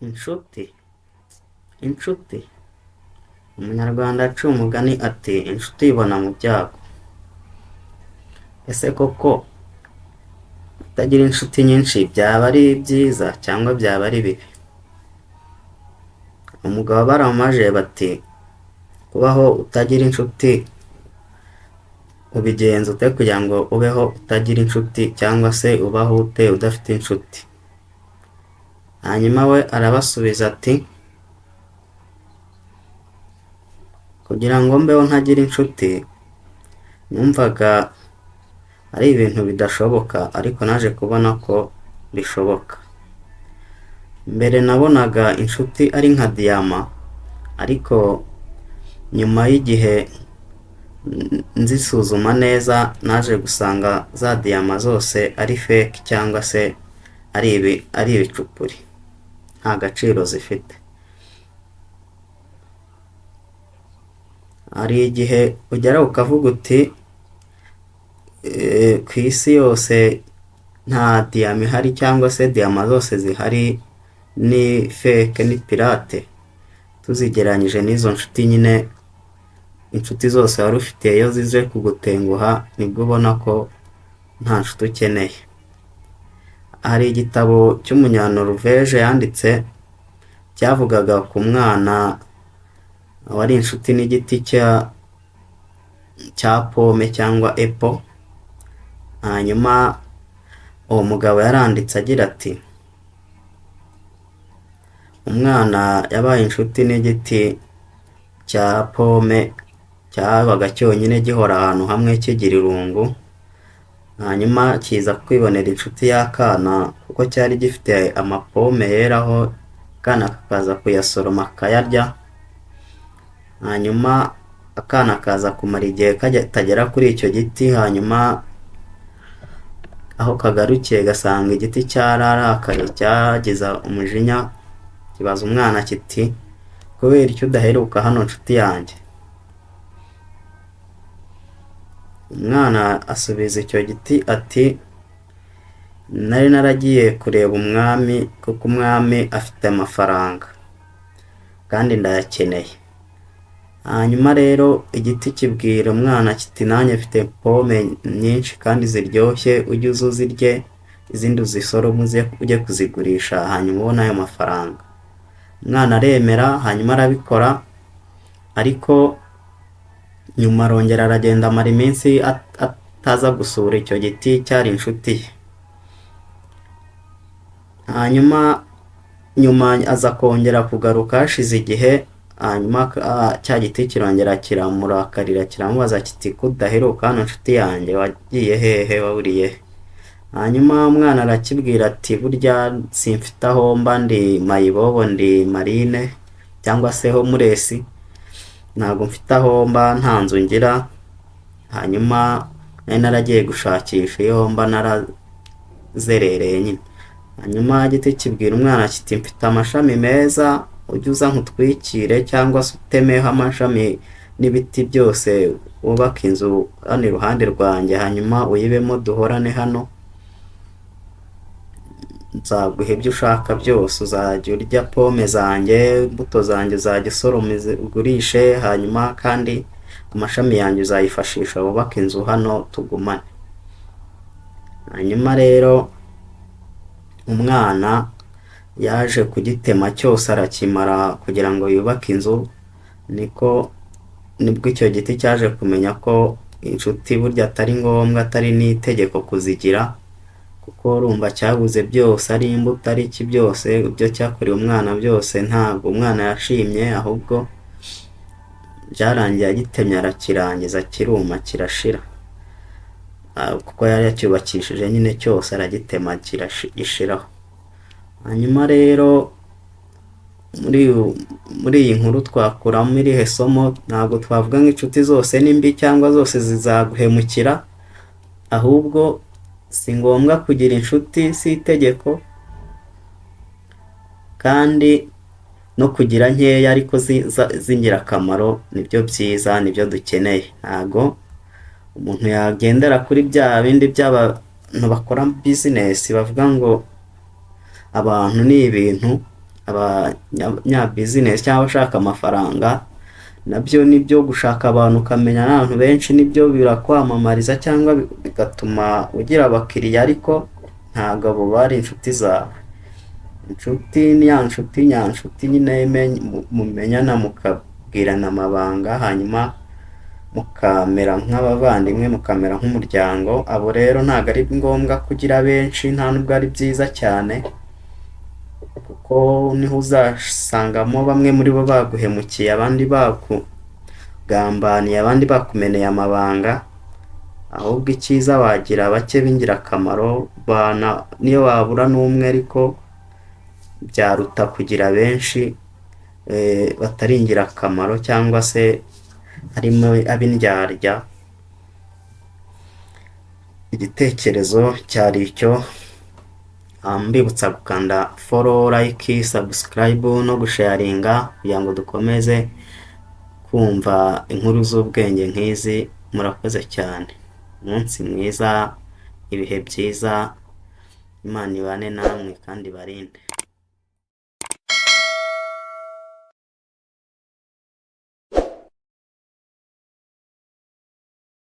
Inshuti, inshuti, Umunyarwanda yaciye umugani ati inshuti uyibona mu byago. Ese koko kutagira inshuti nyinshi byaba ari byiza cyangwa byaba ari bibi? Umugabo baramubajije bati kubaho utagira inshuti ubigenza ute kugira ngo ubeho utagira inshuti cyangwa se ubaho ute udafite inshuti? Hanyuma we arabasubiza ati kugira ngo mbeho ntagira inshuti numvaga ari ibintu bidashoboka ariko naje kubona ko bishoboka. Mbere nabonaga inshuti ari nka diyama ariko nyuma y'igihe nzisuzuma neza naje gusanga za diyama zose ari fake cyangwa se ari ibicupuri nta gaciro zifite. Hari igihe ugera ukavuga uti ku isi yose nta diyama ihari cyangwa se diyama zose zihari ni fake ni pirate, tuzigereranyije n'izo nshuti nyine, inshuti zose wari ufite iyo zije kugutenguha nibwo ubona ko nta nshuti ukeneye. Hari igitabo cy'umunyanoruveje yanditse cyavugaga ku mwana wari inshuti n'igiti cya pome cyangwa epo, hanyuma uwo mugabo yaranditse agira ati umwana yabaye inshuti n'igiti cya pome cyabaga cyonyine gihora ahantu hamwe kigira irungu, hanyuma kiza kwibonera inshuti y'akana kuko cyari gifite amapome yeraho, akana kakaza kuyasoroma akayarya, hanyuma akana kaza kumara igihe katagera kuri icyo giti, hanyuma aho kagarukiye gasanga igiti cyararakaye cyagize umujinya, kibaza umwana kiti kubera iki udaheruka hano nshuti yanjye? Umwana asubiza icyo giti ati nari naragiye kureba umwami kuko umwami afite amafaranga kandi ndayakeneye. Hanyuma rero igiti kibwira umwana kiti nanjye mfite pome nyinshi kandi ziryoshye ujye uza uzirye izindi uzisorome ujye kuzigurisha hanyuma ubone ayo mafaranga. Umwana aremera hanyuma arabikora ariko nyuma arongera aragenda amara iminsi ataza gusura icyo giti cyari inshuti ye. Hanyuma nyuma aza kongera kugaruka hashize igihe, hanyuma cya giti kirongera kiramurakarira kiramubaza kiti ko udaheruka hano nshuti yanjye wagiye hehe waburiye he? Hanyuma umwana arakibwira ati burya simfite aho mba ndi mayibobo ndi marine cyangwa se homuresi, ntabwo mfite aho mba nta nzu ngira, hanyuma nari naragiye gushakisha iyo mba narazerereye nyine. Hanyuma igiti kibwira umwana kiti mfite amashami meza ujye uza nkutwikire cyangwa se utemeho amashami n'ibiti byose wubake inzu hano iruhande rwanjye hanyuma uyibemo duhorane hano, nzaguha ibyo ushaka byose uzajya urya pome zanjye, imbuto zanjye uzajya usoroma ugurishe, hanyuma kandi amashami yanjye uzayifashisha wubake inzu hano tugumane. Hanyuma rero umwana yaje kugitema cyose arakimara kugira ngo yubake inzu, niko nibwo icyo giti cyaje kumenya ko inshuti burya atari ngombwa atari n'itegeko kuzigira, kuko urumva cyabuze byose ari imbuto ari iki byose, ibyo cyakorewe umwana byose ntabwo umwana yashimye, ahubwo byarangiye agitemye arakirangiza kiruma kirashira, kuko yari yacyubakishije nyine cyose aragitema gishiraho. Hanyuma rero muri iyi nkuru twakuramo irihe somo? Ntabwo twavuga ngo inshuti zose ni mbi cyangwa zose zizaguhemukira, ahubwo si ngombwa kugira inshuti si itegeko, kandi no kugira nkeya ariko z'ingirakamaro nibyo byiza nibyo dukeneye. Ntabwo umuntu yagendera kuri bya bindi by'abantu bakora bizinesi bavuga ngo abantu ni ibintu, abanyabizinesi cyangwa abashaka amafaranga, nabyo nibyo gushaka abantu ukamenya n'abantu benshi nibyo birakwamamariza cyangwa bigatuma ugira abakiriya, ariko ntabwo abo bari inshuti zawe. Inshuti ni ya nshuti nyanshuti nyine mumenyana mukabwirana amabanga, hanyuma mukamera nk'abavandimwe, mukamera nk'umuryango. Abo rero ntabwo ari ngombwa kugira benshi, nta nubwo ari byiza cyane, kuko niho uzasangamo bamwe muri bo baguhemukiye, abandi bakugambaniye, abandi bakumeneye amabanga. Ahubwo icyiza wagira bake b'ingirakamaro, niyo wabura n'umwe ariko byaruta kugira benshi batari ingirakamaro cyangwa se harimo ab'indyarya. Igitekerezo cyari icyo, mbibutsa gukanda follow, like, subscribe no gusharinga kugira ngo dukomeze kumva inkuru z'ubwenge nk'izi. Murakoze cyane, umunsi mwiza, ibihe byiza, Imana ibane namwe kandi ibarinde.